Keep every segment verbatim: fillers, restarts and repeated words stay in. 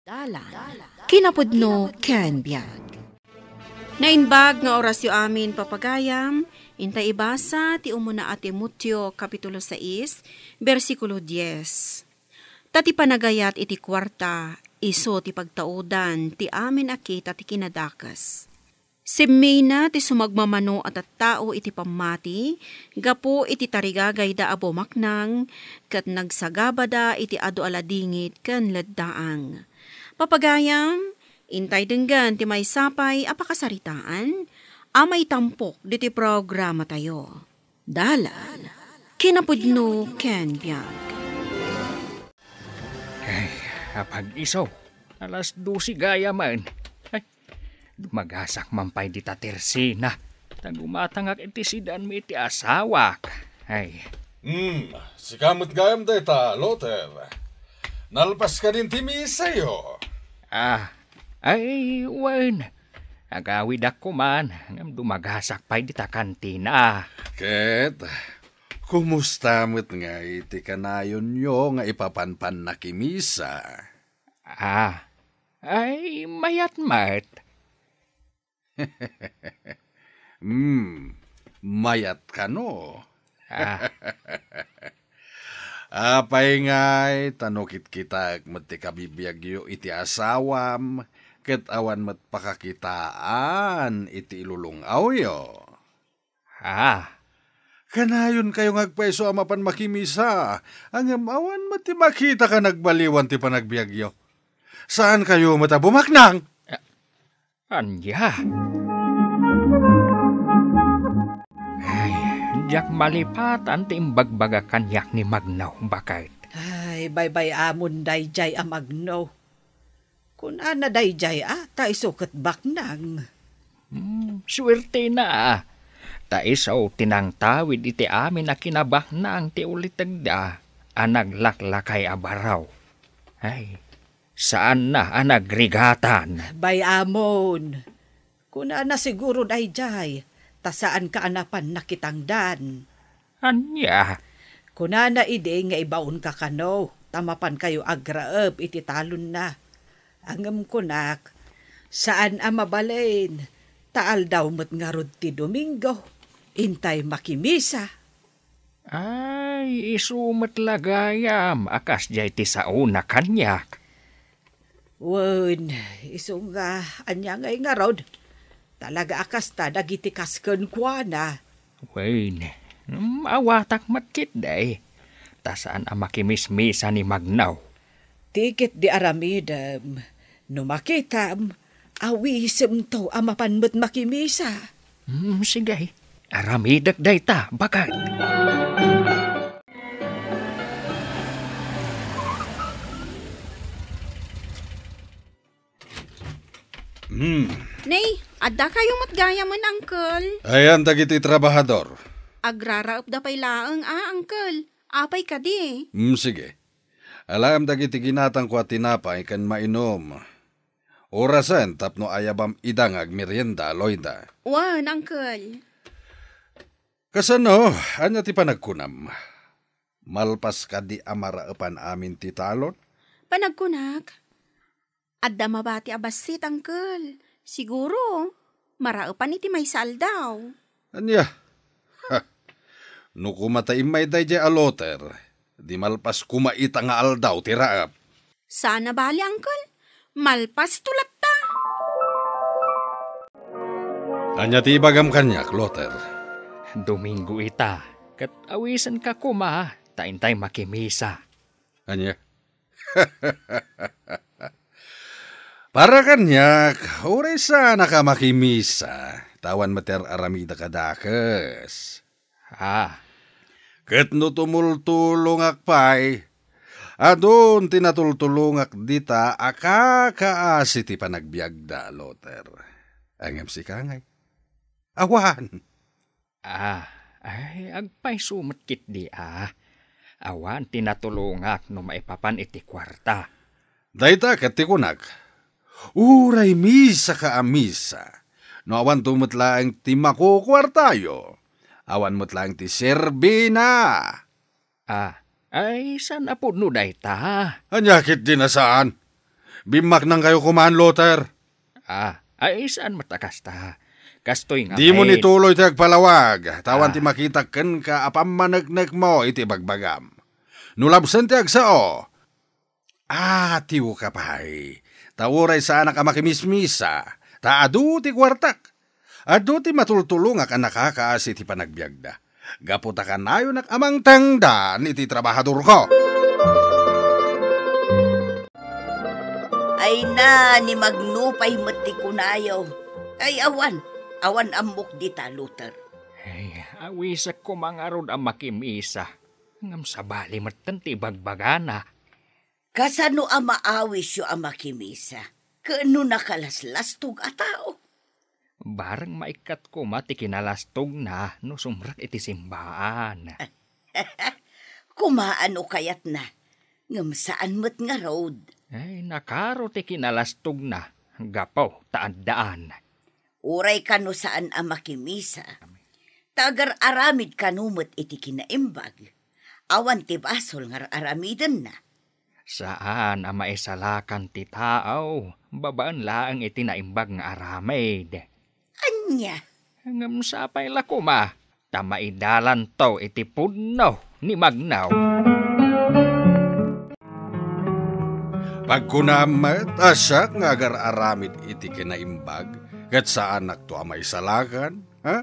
Dalan, kinapudno ken biag. Naimbag nga orasyo amin, papagayam, intay ibasa ti umuna a Timoteo, Kapitulo sais, bersikulo dies. Ta ti panagayat iti kuarta, isu ti pagtaudan ti amin a kita ti kinadakes. Simmina ti sumagmamano a tattao iti pammati gapu iti tarigagayda a bumaknang, ket nagsagabada iti adu a ladingit ken leddaang. Papagayam, intay denggen ti maysa pay a pakasaritaan a maitampok ditoy programatayo. Dalan, kinapudno ken biag. Ay, apag-iso, alas dose gayamen. Ay, dumagasak man pay dita tersina. Ta gumatangak iti sidaanmi iti asawak. Ay. Hmm, sika met gayam dayta, Loter. Nalpas kadin ti misayo? Ah, ay, wen. Agawidak koman, ngem dumagasak pay dita kantina. Ket, kumusta met ngay ti kanayonyo nga ipapanpannakimisa? Ah, ay, mayat met. Hmm, mayat kano? Ah. Apay ngay, ta no kitkitak met ti kabibiagyo iti asawam, ket awan met pakakitaan iti ilulung-awyo. Ah. Kanayonkayo nga agpayso a mapan makimisa, ngem awan met ti makita a nagbaliwan ti panagbiagyo. Saankayo met a bumaknang? Ania? Ay, diak malipatan ti imbagbaga kaniak ni Magno, baket. Ay, baybay-amon daydiay a Magno. Kunana daydiay a, ta isu ket baknang. Hmm, suertena a. Ta isu ti nangtawid iti amin a kinabaknang ti ulitegda a naglaklakay a baro. Ay, saanna a nagrigatan. Bay-amon. Kunana siguro daydiay, ta saanka a napan nakitangdan. Ania? Kunana idi nga ibaonka kano, ta mapankayo agraep iti talonna. Ngem kunak, saan a mabalin, ta aldaw met ngarud ti Domingo, intay makimisa. Ay, isu met la gayam a kasdiay ti saona kaniak. Wen, isu nga, ania ngay ngarud? Talaga a kasta dagiti kas kenkuana. Wen, mm, awatak met ketdi. Ta saan a makimismisa ni Magno. Ti ketdi aramidem, no makitam, awisemto a mapan met makimisa. Hmm, sige. Aramidek dayta, baket. Hmm. Nay, adda kayo met gayamen, Uncle. Ayan dagiti trabahador. Agraraepda pay laeng, a, Uncle. Apay kadi? Hmm, sige. Alaem dagiti ginatangko a tinapay ken mainum. Orasen tapno ayabam ida nga agmerienda, Loida. Wen, Uncle. Kasano, ania ti panagkunam? Malpas kadi a maraepan amin ti talon? Panagkunak, adda mabati a bassit, Uncle. Siguro, maraepan iti maysa aldaw. Ania? Ha! No koma ta immay daydiay a Loter, di malpas koma ita nga aldaw ti raep. Saan a bali, Uncle. Malpasto latta. Ania ti ibagam kaniak, Loter? Domingo ita, ket awisenka koma, ta intay makimisa. Ania? Para kaniak, uray saanka makimisa, ta awan met ti ar-aramidek a dakes. Ah. Ket no tumultulongak pay, adun ti natultulongak dita a kakaasi ti panagbiagda, Loter. Ngem sika ngay? Awan. Ah, ay, agpayso met ketdi a. Awan ti natulongak no maipapan iti kuarta. Dayta ket ti kunak, uray misaka a misa, no awanto met laeng ti makukuartayo, awan met laeng ti serbina. Ah, ay, saan a pudno dayta? Ania ketdi a saan? Bimmaknangkayo koman, Luther. Ah, ay, saan met a kasta. Kastoy nga Dimo met. Ni tuloy ti agpalawag, ta awan Ah. Ti makitak kenka a pammaneknekmo iti bagbagam. No labsen ti agsao, atiwka pay, ta uray saanak a makimismisa, ta adu ti kuartak. Adu ti matultulongak a nakakaasi ti panagbiagda. Gapu ta kanayonak a mangtengdan iti trabahadorko. Ay na, ni Magno pay met ti kunayo. Ay, awan, awan ammok dita, Luther. Ay, awisek koma ngarud a makimisa. Ngem sabali metten ti ibagbagana. Kasano a maawisyo a makimisa ken no nakalaslastog a tao? Bareng maikkat koma ti kinalastogna no sumrek iti simbaan. Kumaano kayatna, ngem saan met ngarud. Ay, nakaro ti kinalastogna, gapu ta addaan. Uray kano saan a makimisa, ta agar-aramid kano met iti kinaimbag, awan ti basol nga ar-aramidenna. Saan a maisalakan ti tao babaen laeng iti naimbag nga aramid. Ania? Ngem sapay la koma, ta maidalanto iti pudno ni Magno. Pagkunam met a siak nga agar-aramid iti kinaimbag, ket saanakto a maisalakan, ha?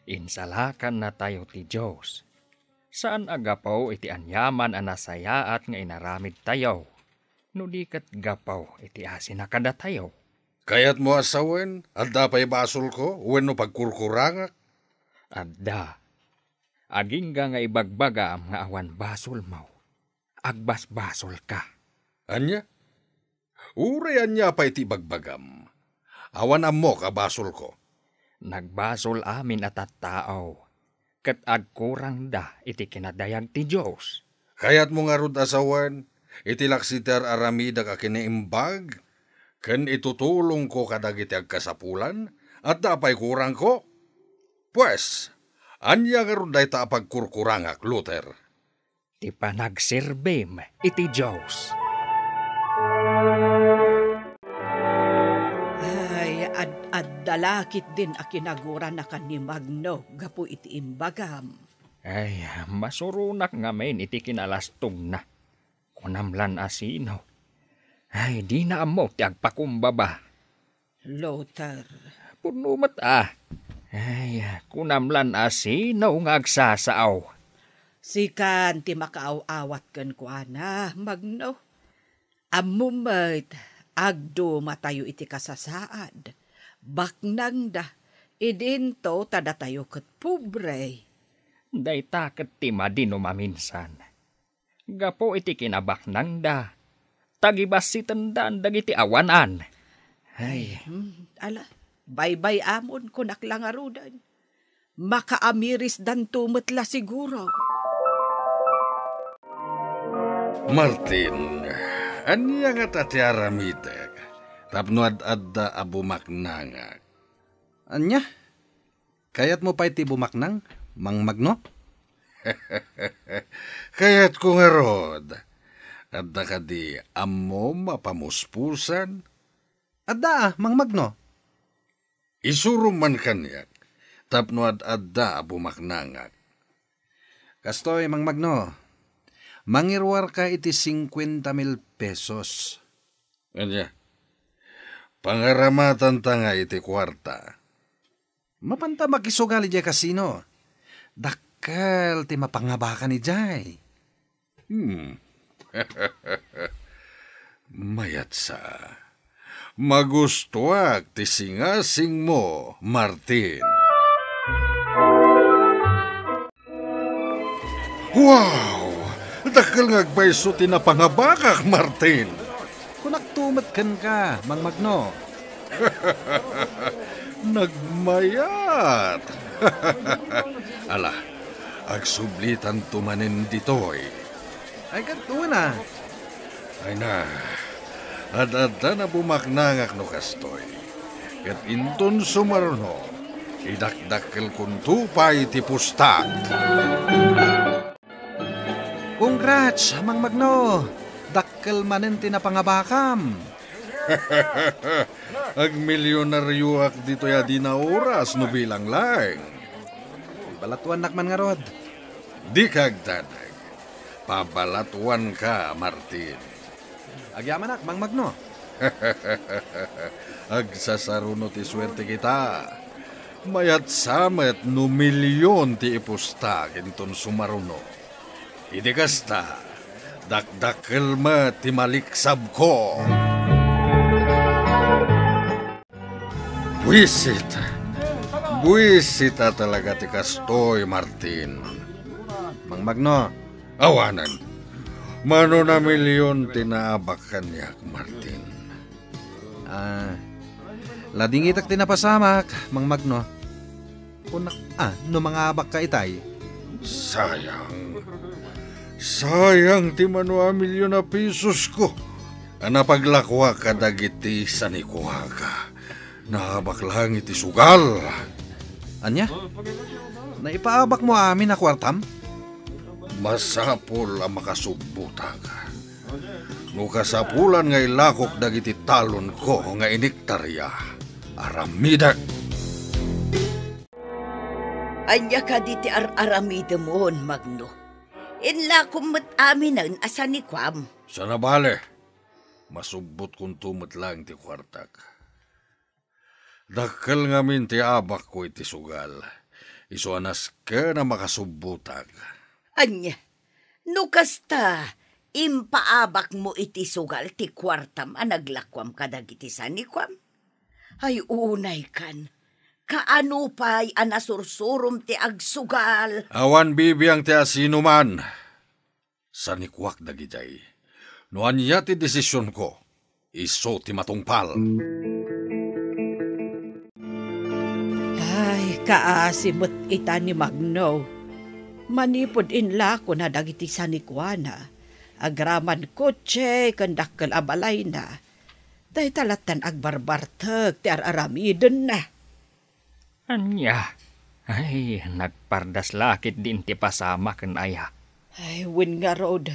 Insalakannatayo ti Dios. Saan a gapu iti aniaman a nasayaat nga inaramidtayo, no di ket gapu iti asina kadatayo. Kayatmo a sawen, adda pay basolko wenno pagkurkurangak? Adda. Agingga nga ibagbagam nga awan basolmo, agbasbasolka. Ania? Uray ania pay ti ibagbagam, awan ammok a basolko. Nagbasol amin a tattao, ket agkurangda iti kinadayag ti Dios. Kayatmo ngarud a sawen, iti laksi ti ar-aramidek a kinaimbag, ken itutulongko kadagiti agkasapulan, adda pay kurangko? Pues, ania ngarud dayta a pagkurkurangak, Luther? Ti panagserbim iti Dios. Ay, ad-adda la ketdin a kinaguranakan ni Magno gapu iti imbagam. Ay, masuronak ngamin iti kinalastogna. Kunam lan a sino. Ay, dina ammo ti agpakumbaba. Luther. Pudno met a. Ay, kunam lan a sino nga agsasao. Sikan ti makaaw-awat kenkuana, Magno. Ammom met, agdumatayo iti kasasaad. Baknangda, idinto ta datayo ket pobre. Dayta ket ti madi no maminsan. Gapu iti kinabaknangda, tagibassitendan dagiti awanan. Ay. Hmm, ala, baybay-amon, kunak la ngaruden. Makaamirisdanto met la siguro. Martin, ania ngata ti aramidek tapno ad-adda a bumaknangak? Ania? Kayatmo pay ti bumaknang, Mang Magno? Kayatko ngarud. Adda kadi ammom a pamuspusan? Adda, Mang Magno. Isurom man kaniak, tapno ad-adda a bumaknangak. Kastoy, Mang Magno, mangiruarka iti singkuenta mil pesos. Ania? Pangaramatanta nga iti kuarta. Mapanta makisugal idiay kasino. Dakkel ti mapangabakan idiay. Hmm. Mayat sa. Magustuak ti singasingmo, Martin. Wow! Dakkel nga agpayso ti napangabakak, Martin. Kunakto met kenka, Mang Magno. Nagmayat. Ala, agsublitanto manen ditoy. Ay, ket wen a. Ay na, ad-addan a bumaknangak no kastoy. Ket inton sumaruno, idakdakkelkonto pay ti pustak. Congrats, Mang Magno! Dakkel manen ti napangabakam. Agmilionarioak ditoy a dina oras no bilang laeng. Balatuannak man ngarud. Dika agdanag. Pabalatuanka, Martin. Agyamanak, Mang Magno. Agsasaruno ti suerte kita. Mayat sa met no milion ti ipusta inton sumaruno. Idi kasta, dakdakkel met ti maliksabko. Buisit. Buisit a talaga ti kastoy, Martin. Mang Magno. Awanen. Mano a milion ti naabak kaniak, Martin? Ah, ladingitak ti napasamak, Mang Magno. Kunak, ah, no mangabakka itay. Sayang. Sayang ti mano a milion a pesosko a napaglakuak kadagiti sanikuaka. Naabak laeng iti sugal. Ania? Naipaabakmo amin a kuartam? Masapul a makasubbotak. No kasapulan nga ilakok dagiti talonko nga iniktaria, aramidek. Ania kadi ti ar-aramidemon, Magno? Inlakom met aminen a sanikuam. Saan a bale, masubbotkonto met laeng ti kuartak. Dakkel ngamin ti abakko iti sugal. Isu a nasken a makasubbotak. Ania? No kasta, impaabakmo iti sugal ti kuartam a naglakuam kadagiti sanikuam? Ay, unaykan. Kaano pay a nasursurom ti agsugal? Awan bibiang ti asinoman. Sanikuak dagidiay. No ania ti desisionko, isu ti matungpal. Ay, kaasi met ita ni Magno. Manipud inlakona dagiti sanikuana, agraman kotse ken dakkel a balayna, dayta lattan agbarbartek ti ar-aramidenna. Ania? Ay, nagpardas la ketdin ti pasamaken aya. Ay, wen ngarud,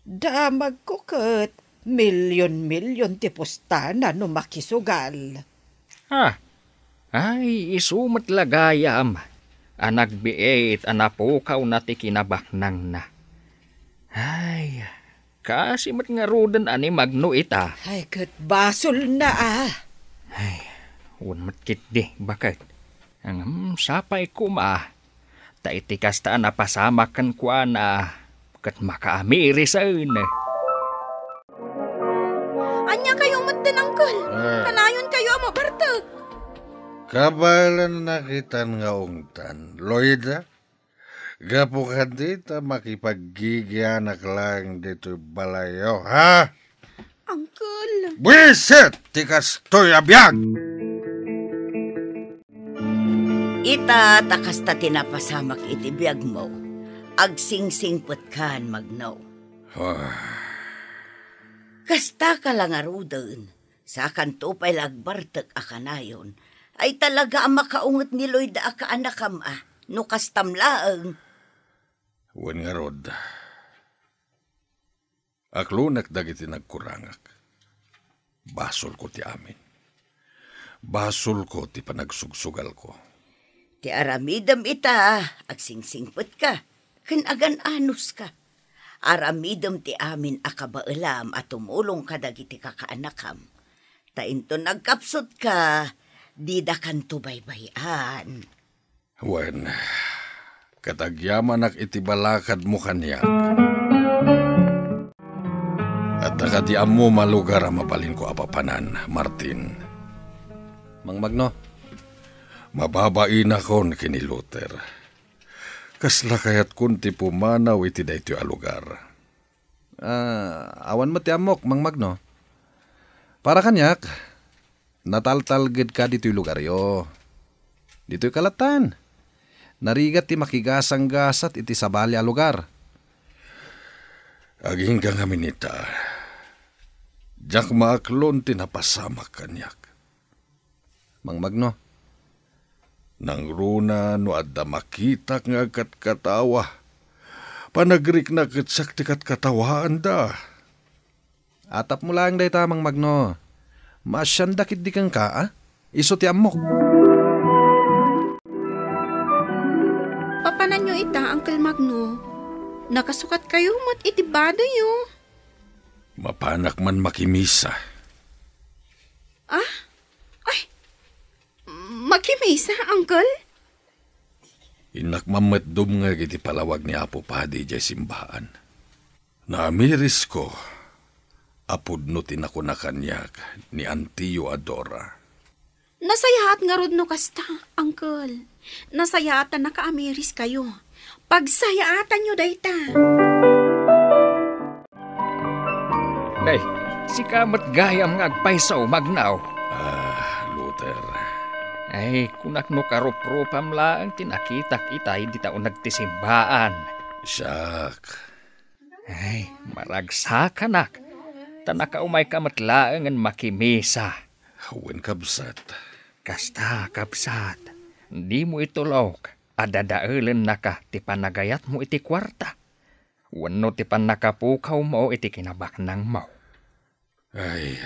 damagko ket milyon-milyon ti pustana no makisugal. Ah, ay, isu met la gayam a nagbiit a napukawna ti kinabaknangna. Ay, kaasi met ngaruden a ni Magno ita. Ay, ket basolna a. Ay, wen met ketdi, baket. Ngem sapay koma, ta iti kasta a napasamak kenkuana, ket makaamirisan. Ania kayo met, Uncle? Eh. Kanayon kayo a mabartek. Kabaelannak itan nga ungtan, Loida. Gapu kadi ta makipaggigianak laeng ditoy balayyo, ha? Uncle. Buisit ti kastoy a biag! Ita ta kasta ti napasamak iti biagmo, agsingsingpetkan, Magno. Ah. Kasta ka la ngaruden, sakanto pay la agbartek a kanayon, ay talaga a makaunget ni Loida a kaanakam a, no kastam laeng. Wen ngarud, aklonek dagiti nagkurangak. Basolko ti amin. Basolko ti panagsugsugalko. Ti aramidem ita, agsingsingpetka, ken agan-anoska. Aramidem ti amin a kabaelam a tumulong kadagiti kakaanakam. Ta inton nagkapsutka, didakanto baybay-an. Wen, ket agyamanak iti balakadmo kaniak. Adda kadi ammom a lugar a mabalinko a papanan, Martin? Mang Magno. Mababainakon ken ni Luther. Kasla kayatkon ti pumanaw iti daytoy a lugar. Ah, awan met ti ammok, Mang Magno. Para kaniak, nataltalgedka ditoy lugaryo. Ditoy kalatan. Narigat ti makigasanggasat iti sabali a lugar. Agingga ngamin ita. Diak maaklon ti napasamak kaniak. Mang Magno. Nangruna no adda makitak nga agkatkatawa. Panagriknak ket siak ti katkatawaanda. Atapmo laeng dayta, Mang Magno. Maasiandak idi kenka, a? Isu ti ammok. Papananyo ita, Uncle Magno. Nakasukatkayo met iti badoyo. Mapanak man makimisa. Ah? Ay, makimisa, Uncle? Innak mammet dumngeg iti palawag ni Apo Padi idiay simbaan. Naamirisko a pudno ti nakuna kaniak ni Antiyo a Dora. Nasayaat ngarud no kasta, Uncle. Nasayaat ta nakaamiriskayo. Pagsayaatanyo dayta. Nay, sika met gayam nga agpayso, Magno. Ah, Luther. Ay, kunak no karuprupam laeng ti nakitak itay dita uneg ti simbaan. Siak. Ay, maragsakanak, ta nakaumayka met laengen makimisa. Wen, kabsat. Kasta, kabsat, dimo itulok a dadaelennaka ti panagayatmo iti kuarta wenno ti pannakapukawmo iti kinabaknangmo. Ay,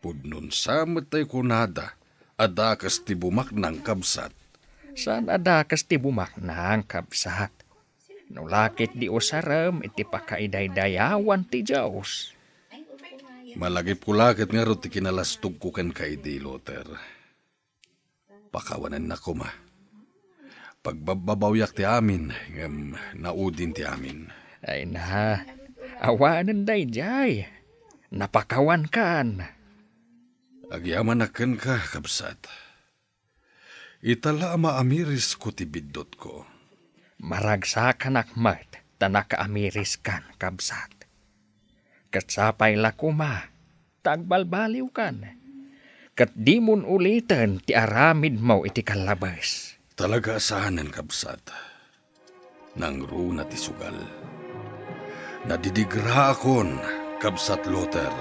pudnon sa met tay kunada a dakes ti bumaknang, kabsat. Saan a dakes ti bumaknang, kabsat. No la ketdi usarem iti pakaidaydayawan ti Dios. Malagipko la ket ngarud ti kinalastogko kenka idi, Luther. Pakawanennak koma. Pagbabbabawiak ti amin, ngem naudin ti amin. Ay na, awanen daydiay. Napakawankan. Agyamanak kenka, kabsat. Ita la a maamirisko ti biddutko. Maragsakanak met ta nakaamiriskan, kabsat. Ket sapay la koma ta agbalbaliwkan, ket dimon uliten ti aramidmo iti kallabes. Talaga a saanen, kabsat. Nangruna ti sugal. Nadidigraakon, kabsat Luther.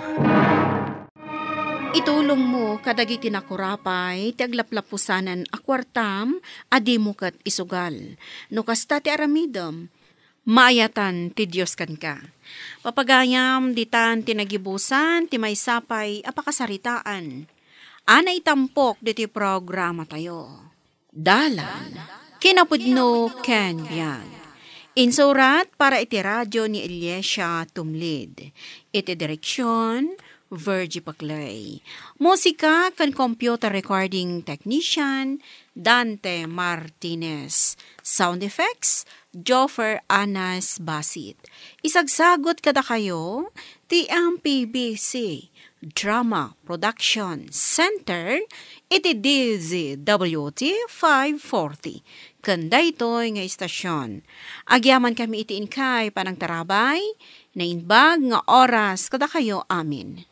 Itulongmo kadagiti nakurapay ti aglaplapusanan a kuartam a dimo ket isugal. No kasta ti aramidem, maayatan ti Dios kenka. Papagayam, ditan ti nagibusan ti maysa pay a pakasaritaan a naitampok ditoy programatayo. Dalan, kinapudno ken biag. Insurat para iti radio ni Eliasia Tumlid. Iti direksion, Virgie Paclay. Musika ken computer recording technician, Dante Martinez. Sound effects, Joffer Anas Basit. Isagsagut kadakayo ti M P B C Drama Production Center iti D Z W T five forty. Ken daytoy nga istasion, agyamankami iti inkay panangtarabay, naimbag nga oras kadakayo amin.